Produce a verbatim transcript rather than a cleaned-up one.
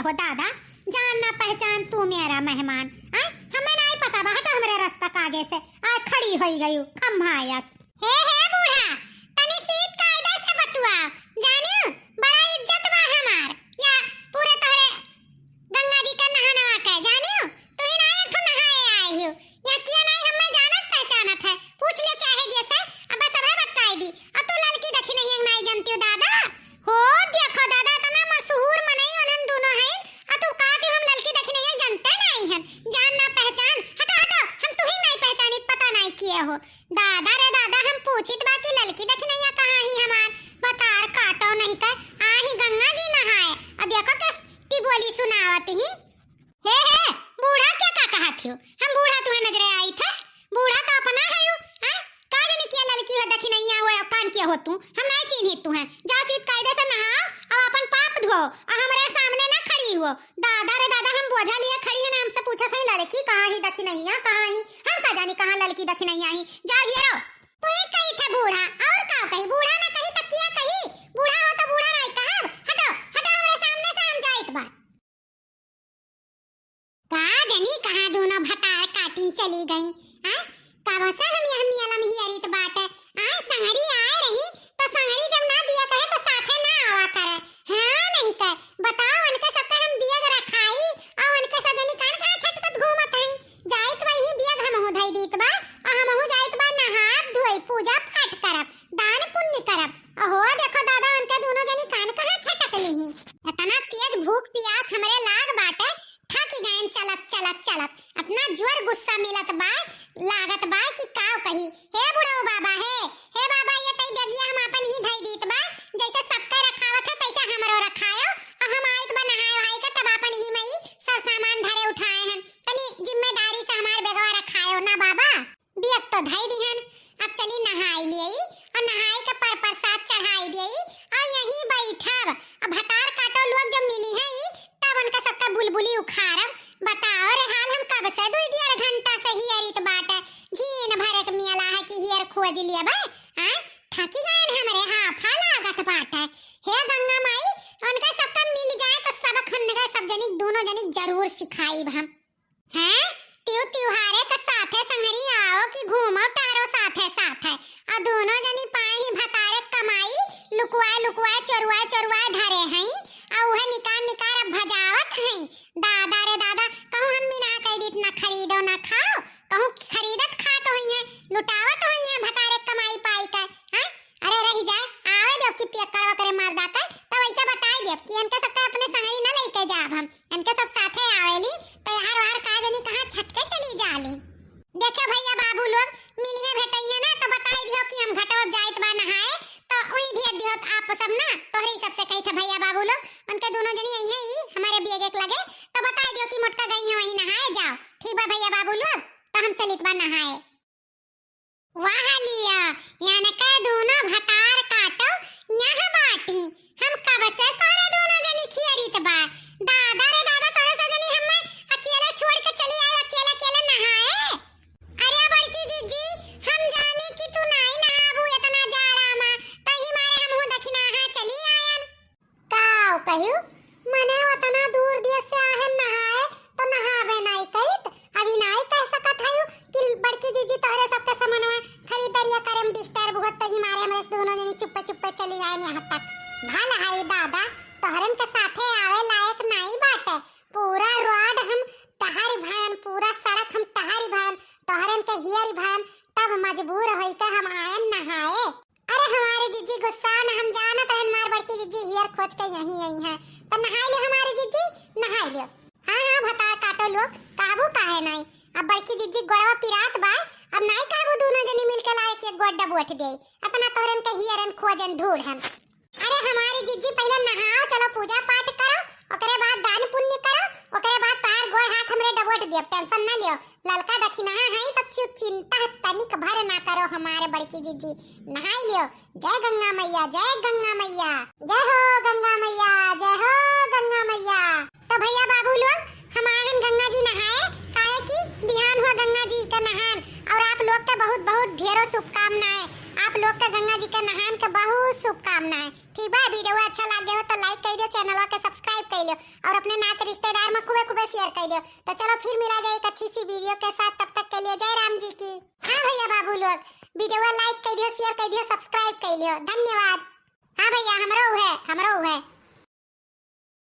हो दादा, जान ना पहचान तू मेरा मेहमान। आय, हमें नाई पता बा, हटो हमरे रस्ता का आगे से। आय, खड़ी होई गयू, खम्हा यस। हे, हे बूढ़ा, तनी सीध कायदा से बतुआ, जानियो, बड़ा इज्जत बा हमार। या पूरे तोहरे गंगा जी का नहानवा के, जानियो, तू ही ना एक ठो नहाए आए हियो। या किया नाई हमें जानत पहचानत है, पूछ ले चाहे जैसे, अब सबे बताई दी। अब तू ललकी दखिनैया नाई जानती हो दादा? हो देखो दादा, इतना मशहूर मनई उन्हन दोनों हैं, आ तू कहती हम ललकी दखिनैया जानते नाई हन, जान ना पहचान, हटो हटो, हम तू ही नाई पहचानी, पता नाई किए हो। दादा रे दादा, हम पूछित बा कि ललकी दखिनैया कहाँ ही हमार, बतार काटो नहीं कर, आ ही गंगा जी नहाए, आ देखो कैस की बोली सुनावत ही। हे, हे, बूढ़ा क्या का कहत हो? हम बूढ़ा तुहे नजरे आई थे? बूढ़ा तो अपना है यू, हैं? का जाने किया ललकी हो दखिनैया हो, कान किया हो तू? हम नहीं चीन्हित तुहे। जा सीध कायदे से नहाओ, अब अपन पाप धो, और हमरे सामने ना खड़ी हो। दादा रे दादा, हम बोझा लिए खड़ी है ना, हमसे पूछत है ललकी कहाँ ही दखिनैया, कहाँ ही? हम का जानी कहाँ ललकी दखिनैया ही। जा घेरो। तू ही कही थे बूढ़ा, और का कही? बूढ़ा ना कही तो किया कही? बूढ़ा हो तो बूढ़ा नहीं कहब। हटो, हटो हमरे सामने से, हम जाइत बा। का जनी कहाँ दोनों भतार काटिन चली गई? आ? कब से हम यह मियाला में हियरित बाटे? आ, संगरी आए रही, तो संगरी जब ना दिया करे, तो साथे ना आवा करे। हाँ, नहीं कर। बताओ, उनके सबके हम बियग रखाई, और उनके सब जनी कान कहाँ छटकत घूमत हई? जाइत वही बियग हमहू धई दीत बा, और हमहू जाइत बा नहाब धोई, पूजा पाठ करब, दान पुण्य करब। अहो, देखो दादा, उनके दोनों जनी कान कहाँ छटक ली ही। इतना तेज भूख पियास हमरे लाग बाटे, थक गएन चलत, चलत, चलत। इतना जोर गुस्सा मिलत बा, लागत बा कि काव कही। हे बुढ़ऊ बाबा, हे, हे बाबा, ये तई बेगिया हम आपन ही धई दीत बा, जैसे सबके रखावत है, तैसे हमरो रखायो। और हम आइत बा नहाए वहाए के, तब आपन ही मई सब सामान धरे उठाए हैं। तनी जिम्मेदारी से हमार बेगवा रखायो ना बाबा। बियग तो धई दिहन, अब चली नहाई लियई, और नहाई के पर प्रसाद चढ़ाई दियई, और यहीं बैठब। अब भतार काटो लोग जो मिली है ई, तब उनका सबका बुलबुली उखाड़ब। बताओ रे हाल, हम कब से दुई डेढ़ घंटा से हियरित बाटे, झीन भरे के मियाला है कि हियर खोज लियबे, हाँ? थकी गएन हमरे हाफा लागत बाटे। हे गंगा माई, उनका सबका मिल जाए तो सबक हमने का सब जनी, दोनों जनी जरूर सिखाइब हम। हैं? त्यू त्योहारे के साथे संगरी आओ कि घूमो टहरो साथे साथे। आ दोनों जनी पाए ही भतारे कमाई, लुकवाए लुकवाए, चोरवाए चोरवाए धरे हई। आ उहे निकार निकार अब भजावत हई। दादा रे दादा, कहूँ हम भी ना कह दीत, ना खरीदो ना खाओ, कहूँ खरीदत खात होई है, लुटावत होई है भतारे कमाई पाई के, हैं? अरे रही जाए, आवे देव कि पियक्कड़वा करे मार दाते, तब ऐसा बताई देव कि इनके सबके अपने संगरी न लेके जाब हम, इनके सब साथे आवेली, तो यार वार का जनी कहाँ छटके चली जाली। देखे भैया बाबू लोग, मिलिए भेटइए ना, तो बताई दियो कि हम घटवा जाइत बा नहाए, तो वही भेज दियो आप सब ना, तोहरे ही सबसे कही थे भैया बाबू लोग, उनके दोनों जनी यही ही हमारे बियगे के लगे, तो बताई दियो कि मोटका गई है वहीं नहाए, जाओ। ठीक बा भैया बाबू लोग, तो हम चलित बा नहाए। वाह लिया, याने का दोनों भतार काटो यहाँ बाटी। हम कब से तोहरे दोनों जनी खियरित बा। दादा रे दादा, तोहरे सब जनी हमें अकेले छोड़ के चली आए, अकेले अकेले नहाए। अरे बड़की जीजी, हम जानी कि तू नाई नहाबू इतना जाड़ा में, तही मारे हमहू दखिनाहा चली आयन। काव कहियो, मने ओतना दूर देश से आहन नहाए, तो नहाबे नाई कहित। अभी नाई कह सकत हयू कि बड़की जीजी तोहरे सबके समनवा खरीदरिया करे में disturb होत, तही मारे हमरे दोनों जनी चुप्पे चुप्पे चली आए यहाँ तक। भल हाई दादा, तोहरन के साथे आवे लायक नाई बाटे। पूरा road हम टहरी भायन, पूरा सड़क हम टहरी भायन, तोहरन के हियरी भायन, तब मजबूर होई के हम आयन नहाए। अरे हमारे जिज्जी गुस्सा न, हम जानत रहन हमार बड़की जिज्जी हियर खोज के यहीं आई हैं। तो नहाई लियो हमारे जिज्जी, नहाई लियो। हाँ, हाँ, भतार काटो लोग, काबू काहे नाई। अब बड़की जिज्जी गोड़वा पिरात बा, अब नाई काबू दोनों जनी मिलके लाए के गोड़ डबोट दे। इतना तोहरन के हियरन खोजन ढूंढन। अरे हमारी जिज्जी पहले नहाओ, चलो पूजा पाठ करो, ओकरे बाद दान पुण्य करो, ओकरे बाद तोहार गोड़ हाथ हमरे डबोट देब, tension न लियो। ललका दखिनहा है, तब चिउ चिंता तनिक भर ना करो हमारे बड़की जिज्जी। नहाई लियो। जय गंगा मैया, जय गंगा मैया। जय हो गंगा मैया, जय हो गंगा मैया। तो भैया बाबू लोग, हम आए हैं गंगा जी नहाए, काहे कि बिहान हुआ गंगा जी का नहान। और आप लोग के बहुत बहुत ढेरों शुभकामनाएं। आप लोग के गंगा जी के नहान के बहुत शुभकामनाएं। ठीक बा, video अच्छा लागे हो तो like कर दियो, channel के subscribe कर लियो।